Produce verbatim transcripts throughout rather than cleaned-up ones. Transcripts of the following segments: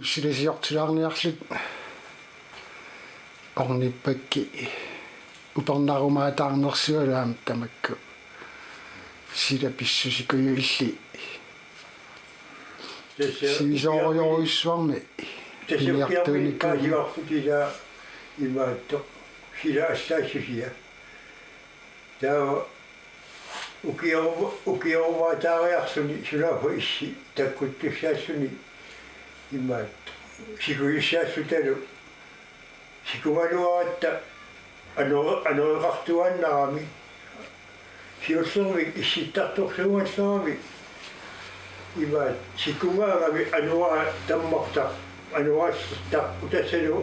Silasiortilaarniarluta ornippakkit upernarumaataarnersualu aamma tamakku sila pissusikujuilli. Tassa sivisoorujorujussuarmi tassa piniartuunikuuvoq. Ukiarpit kaasivarput ila imaattoq sila allaassusia. Taava ukiaru-, ukiarumaataariarluni sunaaffa issi takkuttussaalluni imaattoq sikujussaalluta talu sikumaluaratta anore-, anoreqartuaannarami siullermik issittartorsuugallarami imaattoq sikugaangami anuaa tammartaq anuaasartarpoq tassalu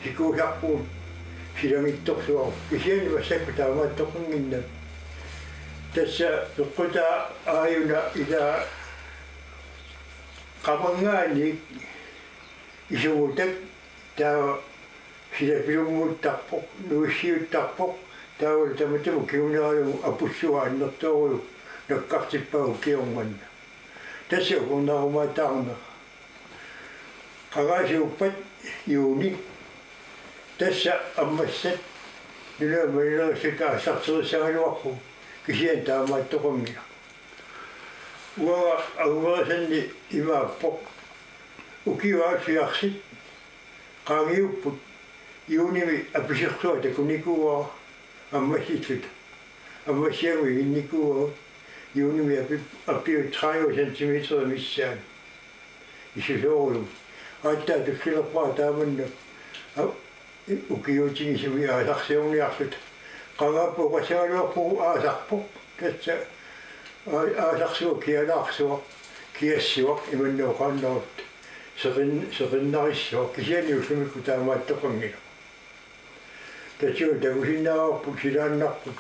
sikuusarpugut silagittorsuarput kisianni massakkut taamaattoqannginnami. Tassa peqqutaa aajuna ila qamanngaanniit isugutak taava silapilunnguttarpoq, nuissiuttarpoq, taavalu tamatuma kinguneralugu apussua annertoorujuk nakkartippaa ukioq manna. Tassa upernarumaataarnera. Qangaasiuppat juuni tassa ammassat nunamalilerissut aallarterissagaluarput kisianni taamaattoqanngilaq. Uanga angumerisanni imaappoq ukiut aasiarsit qaangiupput juunimi apisorsua takunikuuara ammassilluta. Ammassiagut iginnikuuagut juunimi api-, apiut tredive centimeter missaani. Issusoorujussuit. Aatsaat tussulerpara taamannak a-, ukiutigisumik aasarsiorniarluta. Qangaapput oqassagaluarpugut aasarpoq. Tassa aa-, aasarsuaq kialaarsuaq, kiassuaq imannak oqaannarutta. Seqin-, seqinnarissuaq kisianni ullumikkut taamaattoqanngilaq. Tassa takusinnaavarput silaannarput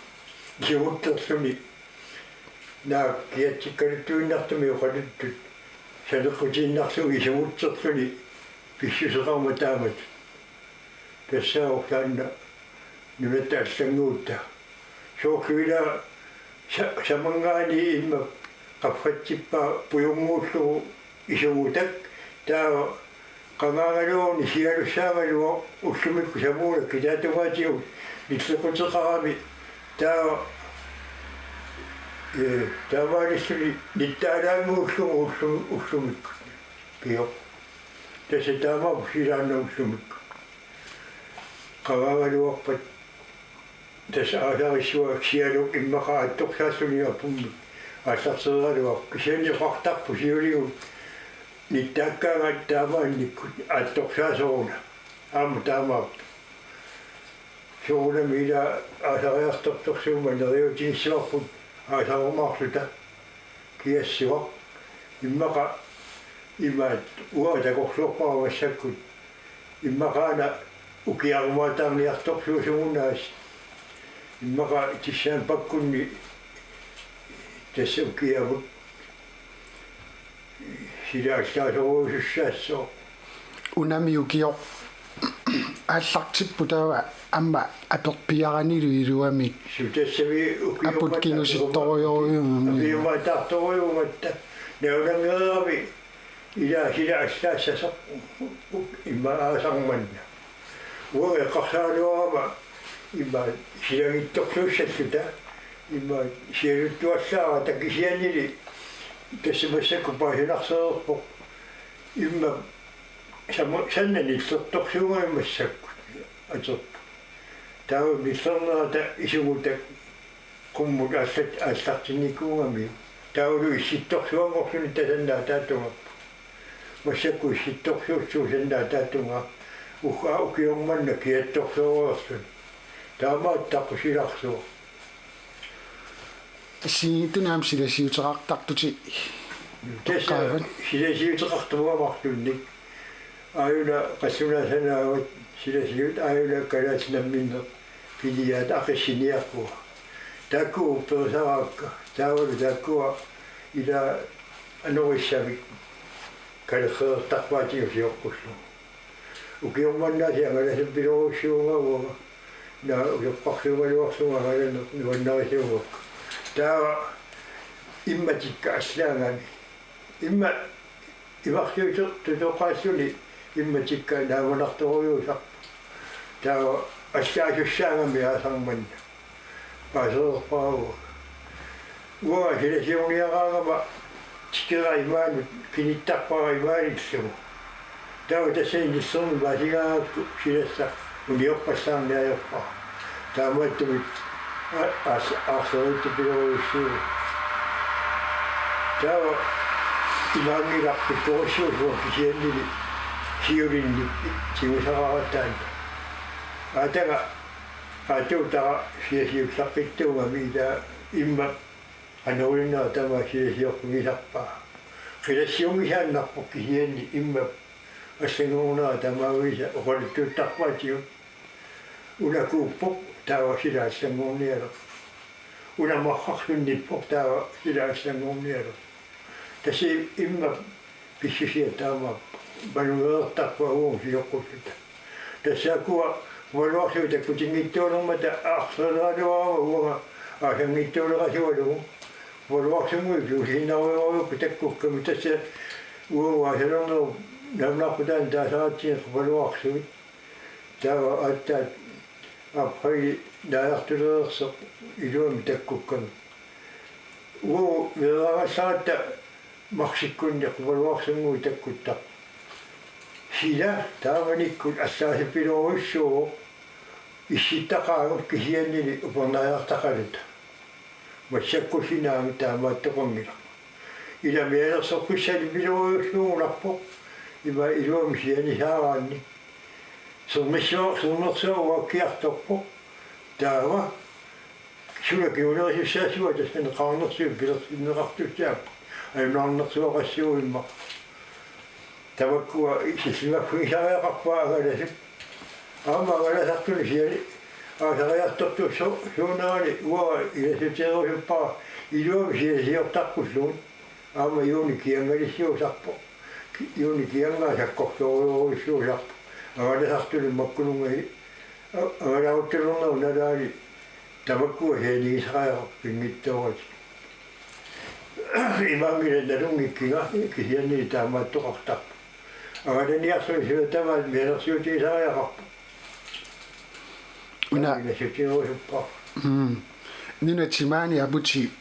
isumutserluni naak kiatsikkaluttuinnartumik oqaluttut saleqqutiinnarlugit isumutserluni pissuseqarmat taamatut. Tassaavoq taanna nunatta allannguutta. Soorlu ila sa-, samanngaanniit immaqa qaffatsippaa pujunnguullugu isumutak taava qangaagaluaruni sialussaagaluaq ullumikkut samuuna kitaatungaatigut nilleqquteqarami taava, ee, taamaalilluni nittaalaannguullugu ullu-, ullumikkut. Pioq. Tassa taamaappoq silaannaq ullumikkut. Qangaagaluarpat tassa aasarissuaq sialuk immaqa aattorsaalluni apummik aallartereeraluarpoq. Kisianni oqartarpoq siuligut nittaakkaangat taamaannikkut aattorsaasoruna. Aamma taamaappoq. Soorunami ila aasariartortorsuummat neriuutigissavarput aasarumaarluta kiassuaq. Immaqa imaat uanga takorluorpara massakkut. Immaqaana ukiarumaataarniartorsuusugunnaasiit. Immaqa tissaanpakkunni tassa ukiamut sila allaasorujusussaassaaq. Unami ukioq aallartippoq taava aamma aperpiaranilu iluamik. Suu tassami ukiormat aput kingusittorujorujussuuvoq. Apiumaataartorujussuuvoq. Naunanngeriarami ila sila allaassasoq immaqa aasaq manna. Uanga eqqarsaraluarama immaqa silagittorsuussalluta immaqa sialuttuallaarata kisiannili tassa massakkut paasinarsereerpoq immaqa sama-, sanna nillertorsuugami massakkut aterpoq. Taava nillernerata isumutak qummut aallat-, aallartinnikuugami. Taavalu issittorsuanngorluni tasanna ataatungaarpoq. Massakkut issittorsuussuup sanna ataatungaa. Ugga ukioq manna kiattorsuureerluni. Taamaattoq taqusilaarsuaq. Assigiinngitsunik aamma silasiuteqartartutit. Tassa toqqaavat. Silasiuteqartuugamarlunnik. Aajuna qallunaat sanaavat silasiut aajuna kalaallit namminneq piliaat aqissiniarpunga. Taakku upperisaraakka. Taavalu taakkua ila anorissamik kalerreertarpaatigut sioqqullugu. Ukioq manna siangalasappilorussugama uanga. Naa ujoqqarsuugaluarlunga angalaneq nuannarisuugakku. Taava immatikka allaagami. Imma imarsiuter-, tutoqqaalluni Immaqa tikka naamanartorujussuusarpoq. Taava allaasussaagami aasaq manna. Paasereerpara uanga. Uanga silasiorniaraangama tikera imaanut kinittarpara imaanillugu. Taava tassani nillerneq paasigaangakku silassaq uniorpallaarneq ajorpara. Taamaattumik a-, aas-, aarleriittupilorujussuuvoq. Taava imaanngilaq pikkorissuusuat kisiannili siulinnik tigusaraara taanna. Aataga aatutara silasiullaqqittuugami ila immaqa anoruinnera tamaat silasiorfigisarpaa. Qilassiunngisaannarpoq kisianni immaqa allanngornera tamaavisa oqaluttuuttarpaatigut. Unakuuppoq taava sila allanngornialerpoq. Una marrarsunnippoq taava sila allanngornialerpoq. Tassa immaqa pissusia taama panueertarput uagut sioqqulluta. Tassa ukua qupaluarsuit takkutinngitsoornermata aarleriaraluarama uanga aasanngitsoornerasugalugu. Qupaluarsunnguit ilusiinnarujorujuupput takkukkamik tassa uagut aasalernerup naammaqutaani taasaratsigit qupaluarsuit. Taava aatsaat apriili naajartulereersoq iluamik takkukkami. Uagut meeraagassaratta marsikkunni qupaluarsunnguit takkuttarput. Sila taamanikkut allaasipilorujussuuvoq issittaqaagut kisiannili upernaajartaqaluta. Massakkullu naamik taamaattoqanngilaq. Ila mianersorfissalipilorujussuugunarpoq ima iluamik sianisaaraanni. Sermersuaq, sermersuaq uakkiartorpoq. Taava suna kingunerisussaassua tassani qaarnersuit pilersinneqartussaapput. Ajunaarnersuaqassuuvoq immaqa. Tamakkua sillimaffigisariaqarpara angalasut. Aamma angalasartuni siali aasariartortussoonerani uanga ilassutigerusuppara iluamik silasiortarpullugit. Aamma juuni kianngalissuusarpoq. Ki-, juuni kianngaa sakkortoorujorujussuusarpoq. Angalasartuni makkununnga i-, a-, angalaaruttulernerup nalaani tamakkua sianigisariaqarput pinngitsooratik. Imaanngilaq nalunngikkiga kisianni taamaattoqartarpoq. Angalaniarsuit suna tamaat mianersuutigisariaqarput. Una. Taava ilassutigerusuppara. Mm. Nunap timaani aputit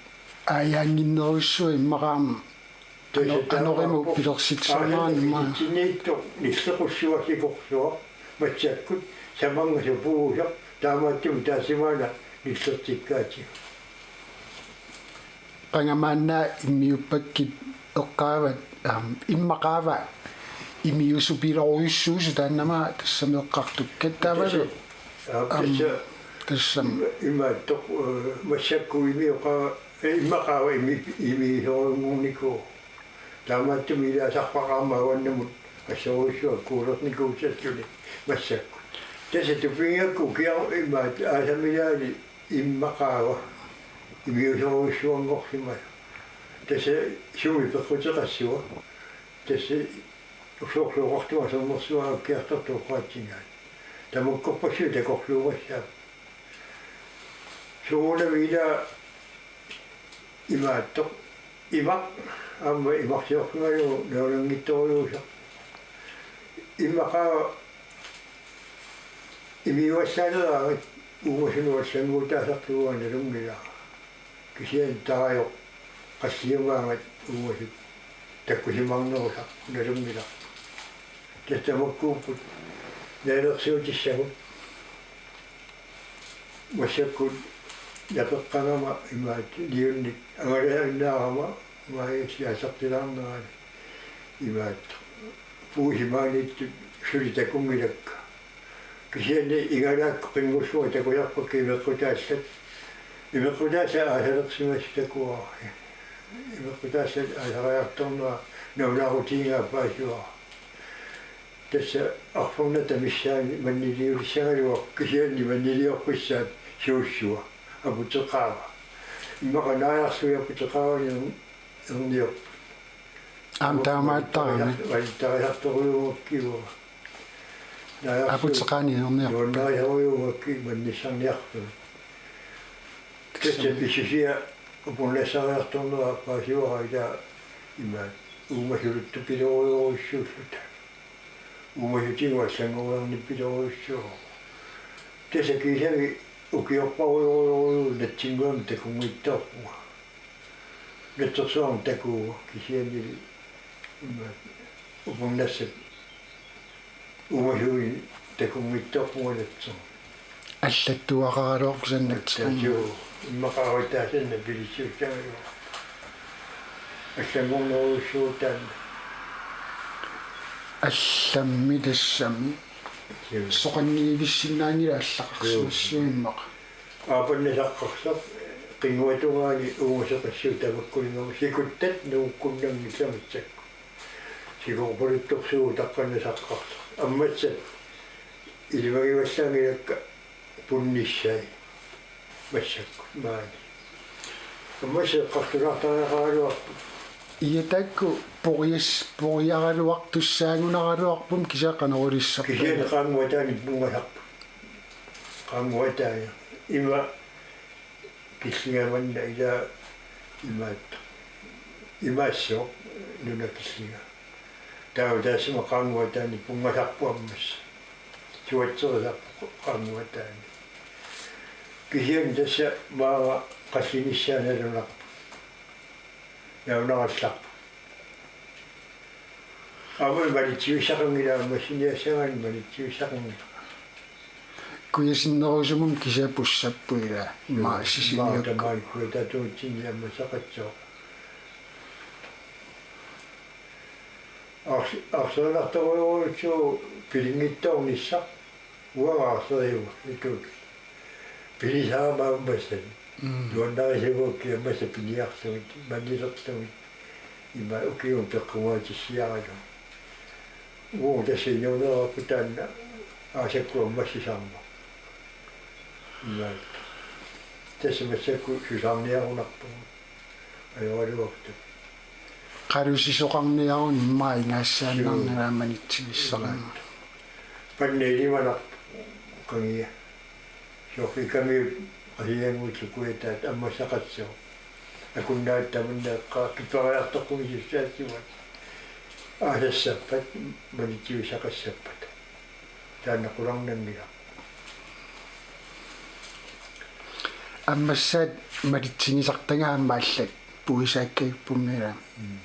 aajaannginnerujussuit immaqa aamma ano-, tassa anorimut taamaappoq pilersitsisarneranut aamma. Aasaq itinniittoq nillequssuaq sikorsuaq massakkut samanngasoq puusoq taamaattumik taassuma una nillertikkaatigut. Qanga maanna immiuppakkit eqqaavat, aam, immaqa aamma immiusupilorujussuusut taannama tassami eqqartukkat taavalu. Tassa, aap, aam, tassa tassami. Ima-, imaattoq, eh, massakkut imioqa-, eh, immaqa aamma imi-, imiusorujunngornikuuvoq. Taamaattumik ilaasarpara aamma avannamut assorujussuaq kuulernikuusassuni massakkut. Tassa tupigigakku ukiar-, imaat aasamilaali immaqa aamma imiusorujussuanngorsimavoq. Tassa sumi peqquteqassua. Tassa soorlu oqartunga sermersuaq uakkiartortoq oqaatsingaat. Tamakkorpassuit takorluugassaapput. Soorunami ila imaattoq. Imaq aamma imarsiorfigalugu nalunanngitsorujussuusarpoq. Immaqa aamma imiuassaaleraangat uumasunut allannguutaasartuugaat nalunngilara. Kisianni tarajoq qalliumaangat uumasut takkusimaarnerusarput nalunngilara. Tassa tamakkuupput naalersuutissagut. Massakkut napeqqagama imaat liunnik angalaannaarama maajassi asertilaarnerani imaat puisimaaniittut suli takunngilakka. Kisianni igalaakkut qinngussuaq takusarpakka imeqqutaallat. Imeqqutaallat aasalersimasut takuara. Imeqqutaallat aasariartornera nalunaarutigigaa paasivarput. Tassa arfernatta missaani manniliulissagaluarpoq kisianni manniliorfissaat suussua aputeqaava. Immaqa naajarsuit aputeqaavani erniorput. Aamma taamaattarami. Valittarisartorujuugakkit uanga. Naajarsuit aputeqaani erniorput. Nuannarisorujuugakkit mannissarniarlugit. Tassa pissusia upernassariartornera paasivara ila imaat uumasuluttupilorujorujussuulluta. Uumasutigut allanngoriarnippilorujussuuvoq. Tassa kiisami ukiorparujorujorujuuvoq natsinnguamik takunngitsoorpunga. Natsersuarmi takuuvoq kisiannili ima upernassat uumasuunik takunngitsoorpunga natsermi. Allattuaqaraluarpoq sannatseqarmat. Tassuu, immaqa avataasanna pilissuussagaluaq. Allanngornerujussuuvoq taanna. Allammi tassami. Joo. Soqanniivissinnaanngilaq allaqarsimassagummi immaqa. Aapannasaqqarsoq, qinnguatungaani uumasoqassuup tamakkuninngormat sikuttat nungukkunnanngillat massakkut. Sikoorpaluttorsuuvoq taqqannasaqqarsoq. Ammassat ilimagivallaanngilakka punnissai massakkut maani. Ammassat eqqartulaartariaqaraluarput. Ia taakku porias-, poriaraluartussaagunaraluarput kisianni qanorulissarput. Kisianni qaannguataani punngasarput. Qaannguataani. Ima killinga manna ilaa imaattoq. Imaassooq nunap killinga. Taava taassuma qaannguataani punngasarput ammassat. Suatserisarput qaannguataani. Kisianni tassa maanga qallinissaa nalunarpoq. Nalunarallarpoq. Aamma malitsivissaqanngilaq, ammassiniassagaanni malitsivissaqanngilaq. Kujasinnerusumut kisianni pussapput ilaa. Joo, immaqa Sisimiut. Immaqa tamaani kujataatungitsinni ammassaqassooq. Aars-, aarserinartorujussuuvoq pilinngitsoornissaq. Uanga aarseriuvoq ituut. Pilisaama ammassat. Mm. Nuannarisivugut ammassat piniarlugit, manilerlugit. Ima ukiumut peqqumaatissiaralugu. Uagut tassa inuuneerput taanna aasakkut ammassisarneq. Imaattoq. Tassa massakkut susaarniarunarpugut. Ajoraluartut. Qalusisoqarniaruni immaqa ingaassaannarnera. Suu. Aamma manitsinissarama. Panna ilimanarpoq qangia. Soorlu Kamiut Qasigiannguit kujataat ammassaqassooq. Akunnaat tamanna eqqaa kipariartoqqumisussaassuat. Aasassappat manitsivisaqassappat. Taanna qularnanngilaq. Ammassaat malitsigisartagaat aamma allat puisaakkagippungilaa. Mm.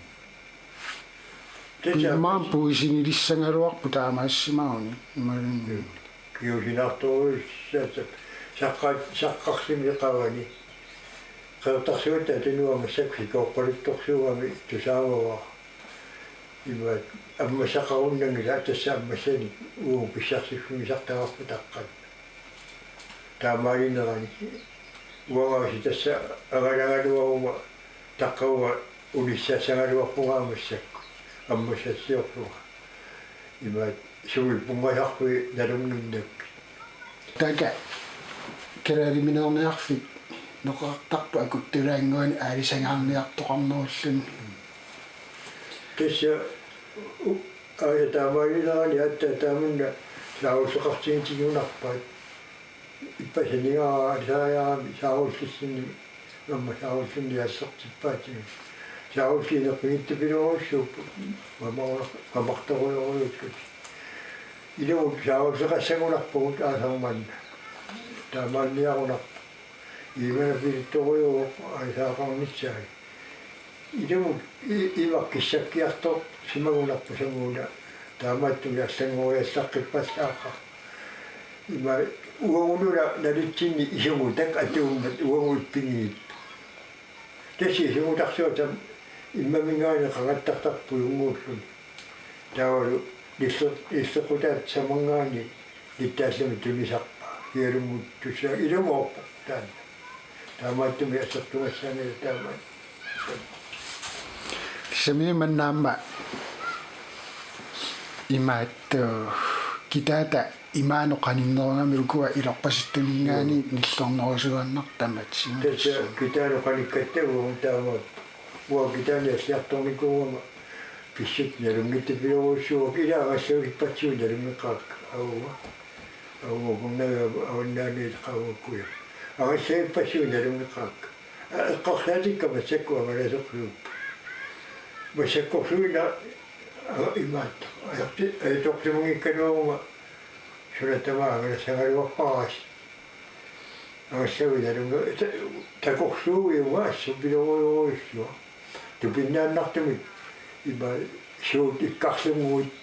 Tassa immaqa puisinilissagaluarpoq taamaassimaguni. Imaluunniit. Joo. Kingusinartorujussuussaassap saqqaa-, saqqarsimik qavani. Qeqertarsuatta Tunua massakkut sikoorpaluttorsuugami tusaavara. Imaat ammassaqarunnanngilaq tassa ammassanik uagut pissarsiffigisartagarput taqqanna. Taamaalinerani uangaasiit tassa angalagaluaruma taqqavunga unissaassagaluarpunga massakkut ammassassiorlunga. Imaat sumik punngasarfii nalunnginnakkit. Taakku kalaalimineerniarfik noqartarput akuttulaannguani aalisangaarniartoqarnerulluni. Tassa u-, aja taamaalinerani aatsaat taamanna saarulleqartigitikkunarpaat. Ippassaq aningaasaq aalisariarami saarullissinni, aamma saarullinni assertippaatigit. Saarulliit inerpigittupilorujussuupput, mama-, mamartorujorujussuupput. Ilumut saarulleqassagunarpugut aasaq manna. Taamaanniarunarpoq. Iimanapilittorujuuvoq aalisaqarnissaat. Ilumut i-, imaq kissakkiartorsimagunarpoq samuuna taamaattumik allanngoriallaqqippallaaqaaq. Ima uagut una nalitsinni isugutak atuummat uagut ippigiit. Tassa isugutarsuaq taama immaminngaanniit qangattartarpoq unnguulluni. Taavalu nille-, nilleqqutaat samanngaanniit nittaallamik tunisarpaa. Kialummut tussa ilumoorpoq taanna. Taamaattumik assertugassaanngilaq taamaat. Sami manna aamma imaattoq kitaata imaanut qaninnerugami ukua ilorpasittuninngaanniit nillornerusuaannartut tamatsinnut. Tassa kitaanut qanikkatta uagut taama uanga kitaani alliartornikuugama pissutsit nalunngittupilorujussuuakka ilaa angallavigippassuit nalunngeqaakka aua. Aua kunnaga avannaaniit qaugakkuja. Angallavigippassuit nalunngeqaakka. A-, eqqarsaatikka massakkut angalasorsuupput. Massakkorsuinnaq Aa, imaattoq. Ajorti-, ajutoorsimanngikkaluaruma suna tamaat angalassagaluarpara. Angallavigalugu ta-, takorluuiuga assut pilorujorujussuaq. Tupinnaannartumik ima suut ikkarlunnguit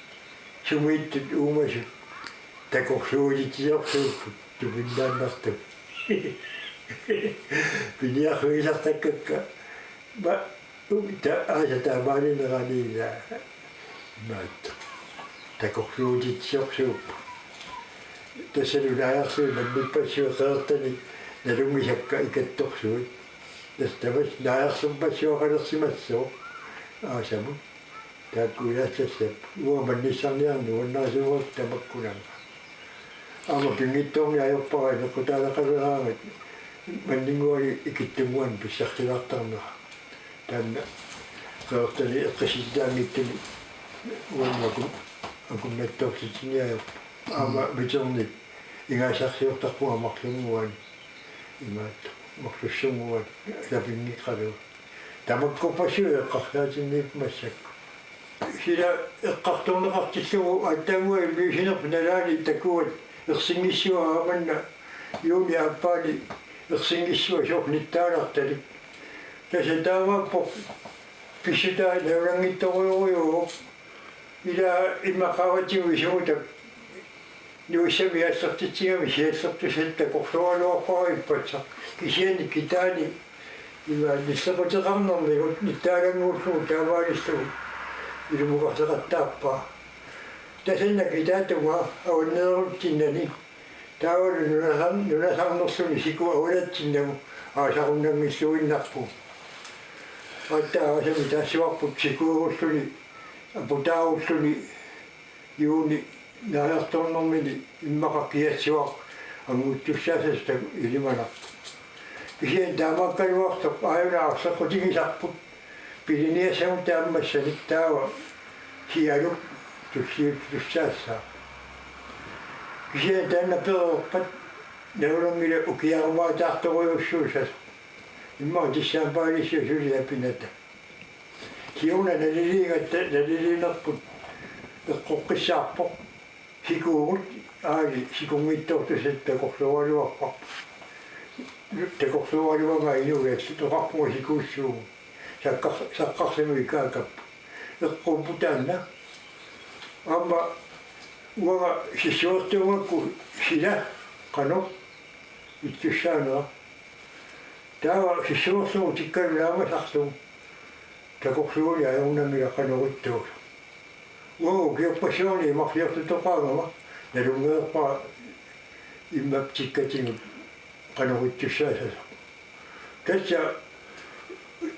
sumiittut uumasut takorluuititsisorsuupput tupinnaannartumik. Piniarfigisartakkakka ma-, ta-, aasa taamaalinerani ila imaattoq. Takorluuititsisorsuupput. Tassalu naajarsuit mannippassuit qeqertanik nalunngisakka ikattorsuit. Tassa tamassi naajarlerpassuaqalersimassooq aasamut. Taakku ilaassassapput. Uanga mannissarniarneq nuannarisuugakkit tamakkunannga. Aamma pinngitsoorani ajorpara ineqqutaaleqaleraangat manninnguani ikittunnguanik pissarsilaartarnera. Taanna qeqertanik eqqissitaanngitsumik uannut akun-, akunnattoortitsiniarpoq. Aamma Mm. miternik ingasassarsiortarpunga marlunnguani. Imaattoq, marlussunnguani, sapinngeqalugu. Tamakkorpassuit eqqarsaatinniippoq massakkut. Sila eqqartorneqartillugu aatsaannguaq immiussinerput nalaani takuat ersinngissua aamanna juunip aappaani ersinngissua soorlu nittaalartalik. Tassa taamaappoq pissutaa nalunanngitsorujorujuuvoq. Ila immaqa qaavatigut isugutak nuissamik aallertitsigami siallertussat takorluugaluarpara ippassaq. Kisianni kitaani ima nillequteqarnermigut nittaalannguullugu taamaalillugu ilumukarseqattaarpaa. Tasanna kitaatungaa avanneerutsinnani taavalu nunasar-, nunasarnerluni siku avanatsinnagu aasarunnanngilluinnarpugut. Aatsaat aasami taassuarput sikuerulluni aputaarulluni juuni naajartornermini immaqa kiassuaq anngutsussaassasoq ilimanarpoq. Kisianni taamaakkaluartoq aajuna arleqqutigisarput piliniassamut taammassanik taava sialuk tulliuttussaassaaq. Kisianni taanna pereerpat nalunanngilaq ukiarumaataartorujussuussasoq. Immaqa tissaambaalissiaq suli apinata. Siuna naliliigatta naliliinerput eqqoqqissaarpoq. Sikuugut aali sikunngitsoortussat takorluugaluarparput. Takorluugaluagaa inuit allat oqarpunga sikuussuugut. Saqqar-, saqqarsimut ikaakapput. Eqquupput taanna. Aamma uanga sissuertuugakku sila qanoq ittussaanera. Taava sissuerlugu tikkalu naamasarlugu takorluuini ajornanngilaq qanoq ittuusoq. Uagut ukiorpassuarni imarsiortutoqaagama nalunngereerpara immap tikkatigut qanoq ittussaassasoq. Tassa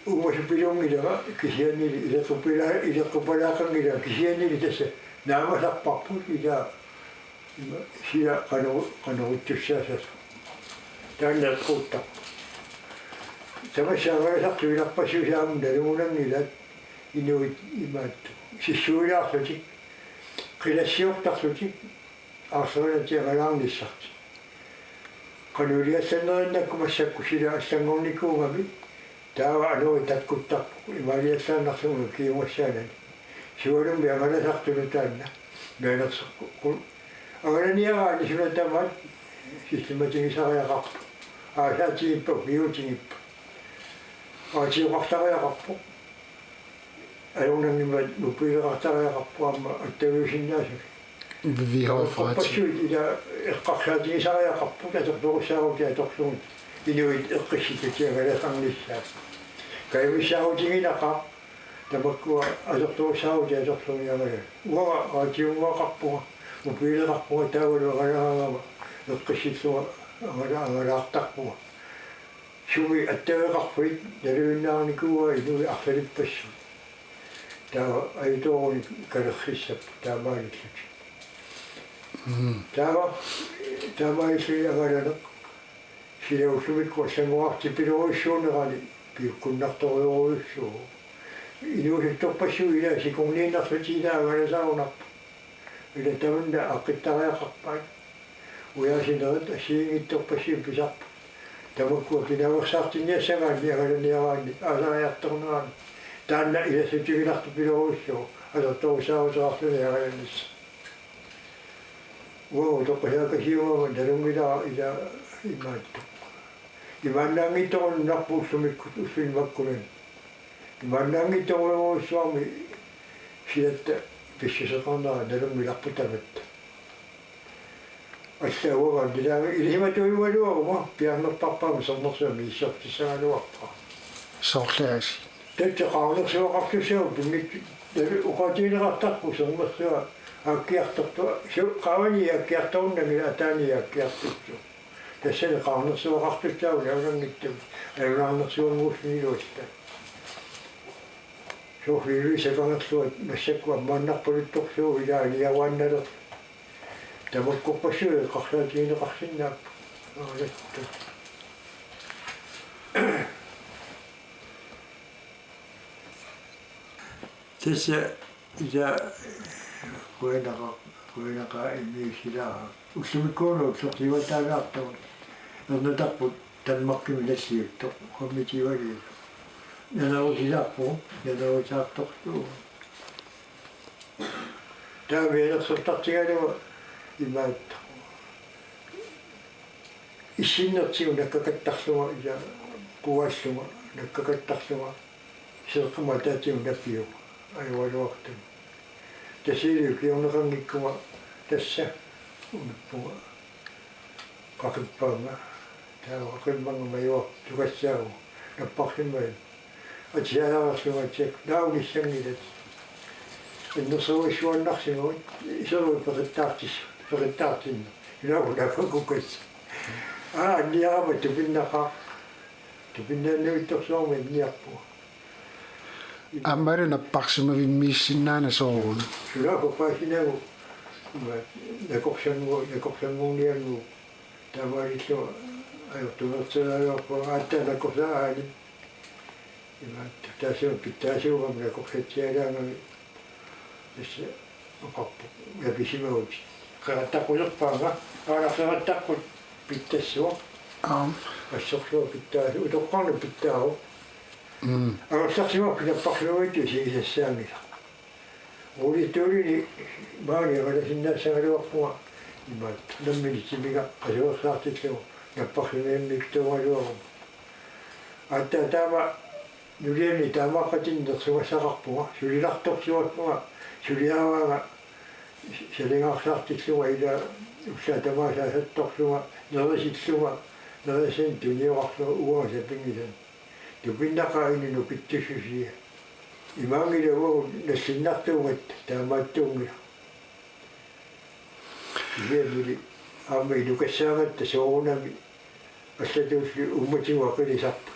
uumasupilunngilanga kisiannili ileqqupala-, ileqqupalaaqanngilanga kisiannili tassa naamasarparput ila ima sila qanoq-, qanoq ittussaassasoq. Taanna eqquuttarpoq. Tamassi angalasartut ilarpassui aamma nalugunanngilaat inuit imaattoq. Sissuilaarlutik, qilassiortarlutik, aarlerinatsigit angalaarnissartik. Qanoq iliallannerinnakku massakkut sila allanngornikuugami, taava anori takkuttarpoq imaaliallaannarlugu kiumassaanani. Sualummik angalasartunut taanna mianersoqqu-, angalaniaraanni suna tamaat sillimatigisariaqarpoq. Aasaatigippata, ukiuutigippata. Aatioqartariaqarpoq. Ajornanngimmat mobileqartariaqarpoq aamma attaviusinnaasumik. Videooperativ. Takorloorpassuit ila eqqarsaatigisariaqarput atortorissaarutit atorlugit inuit eqqissillugit angalasarnissaat. Kajumissaarutiginaqaaq tamakkua atortorissaarutit atorlugit angalaat. Uanga raatiunnguaqarpunga, mobileqarpunga taavalu angalaraangama eqqissillunga angala-, angalaartarpunga. Sumi attaveqarfiit naluinnaarnikuuaa inuit arlalippassuit. Taava ajutooruni kalerrissapput taamaalillutik. Mm. Taava, taamaalilluni angalaneq. Sila ullumikkut allanngorartipilorujussuunerani piukkunnartorujorujussuuvoq. Inuusuttorpassuit ila sikorniinnarlutik ila angalasaarunarput. Ila tamanna aaqqittariaqarpaat. Ujaasinerit assigiinngitsorpassuit pisarput. Tamakkua pinaveersaartinniassagaanni angalaniaraanni aasariartornerani. Taanna ilassutiginartupilorujussuuvoq. Alertorusaarutaqarluni aalajanissaq. Uagut utoqqasaakasiugama nalunngilara ila imaattoq. Imaannaanngitsorunnarpoq ullumikkut ulluni makkunani. Imaannaanngitsorujussuarmik silatta pissuseqarnera nalunngilarput tamatta. Alla uanga nilaa ilisimatuujugaluaruma piaarnerpaarpaama sermersuaq misissortissagaluarpara. Soorlu aasiit. Tassa qaarnersuaqartussaavoq pinngit-, oqaatigineqartarpoq sermersuaq aakkiartortua, su-, qaavani aakkiartorunnanngilaq ataani aakkiartortoq. Tassani qaarnersuaqartussaavoq nalunanngitsumik, nalunaarnersuannguullunilu alla. Soorlu Ilulissat kangerluat massakkut ammaannarpaluttorsuuvoq ilaa aniaruannalerlugu. Tamakkorpassuit eqqarsaatigineqarsinnaapput. Aalatta. Tassa ila qujanaqaaq, qujanaqaaq immiussilaaraq. Ullumikkuuna ullorsiuataalaartagut. Ernutarput Danmarkimi nalliuttoq, uammitiualiit. Nanerusilaarpugut, nanerusaartorsuugut. Taava mianersortartigalugu imaattoq. Issinnertigut nakkakattarlunga ila kuaallunga nakkakattarlunga seeqqama ataatigut napiuvoq ajoraluartumik. Tassa ila ukiorneqanngikkunga tassa unuppunga qaqippaanga. Taava qaqimmanga majuartugassaagu napparsimmavunga. Atisaalaarlunga atsiak naunissanngilat. Innersuissuannarsimagut iseruit peqittaartis-, peqittaartinneq. Ilaagu nakkakukassa. Aa, anniarama tupinnaqaaq. Tupinnaannavittorsuarmik anniarpunga. Aammalu napparsimavimmiissinnaana sooruna. Sulaappa paasinagu. Ima nakorsanngu-, nakorsanngornianngu. Taamaalillunga ajortumeertilaariarpunga aatsaat nakorsaani. Imaattoq taassuma pitsaasuugami nakorsatsialaangami. Tassa oqarpoq napisimaguit. Qeqattaqquserpaanga, aana qeqattaqqut pitsassuaq. Aap. Assorsuaq pitsaasuuvoq, utoqqarnut pitsaavoq. Mm. Angerlarsimapput napparsimaguit isigisassaanngilaq. Uulituulini maani angalasinnaassagaluarpunga imaattoq nammineq timiga qasuersaartillugu napparsimavimmiktuugaluaruma. Aatsaat taama nuliani taamaaqqatinneq nersugassaqarpunga, sulilaartorsuarpunga, suliaraanga salingaarsaartillunga ila ullaaq tamaasa asattorlunga, nerisillunga, nerisassani tunioqarlunga uanga sapinngisannik. Tupinnaqaaq inunnik pittussusia. Imaanngilaq uagut nallinnartuugatta taamaattuunngilaq. Kisiannili aamma inukassaagatta soorunami allatuulli uummatigut aqilisarput.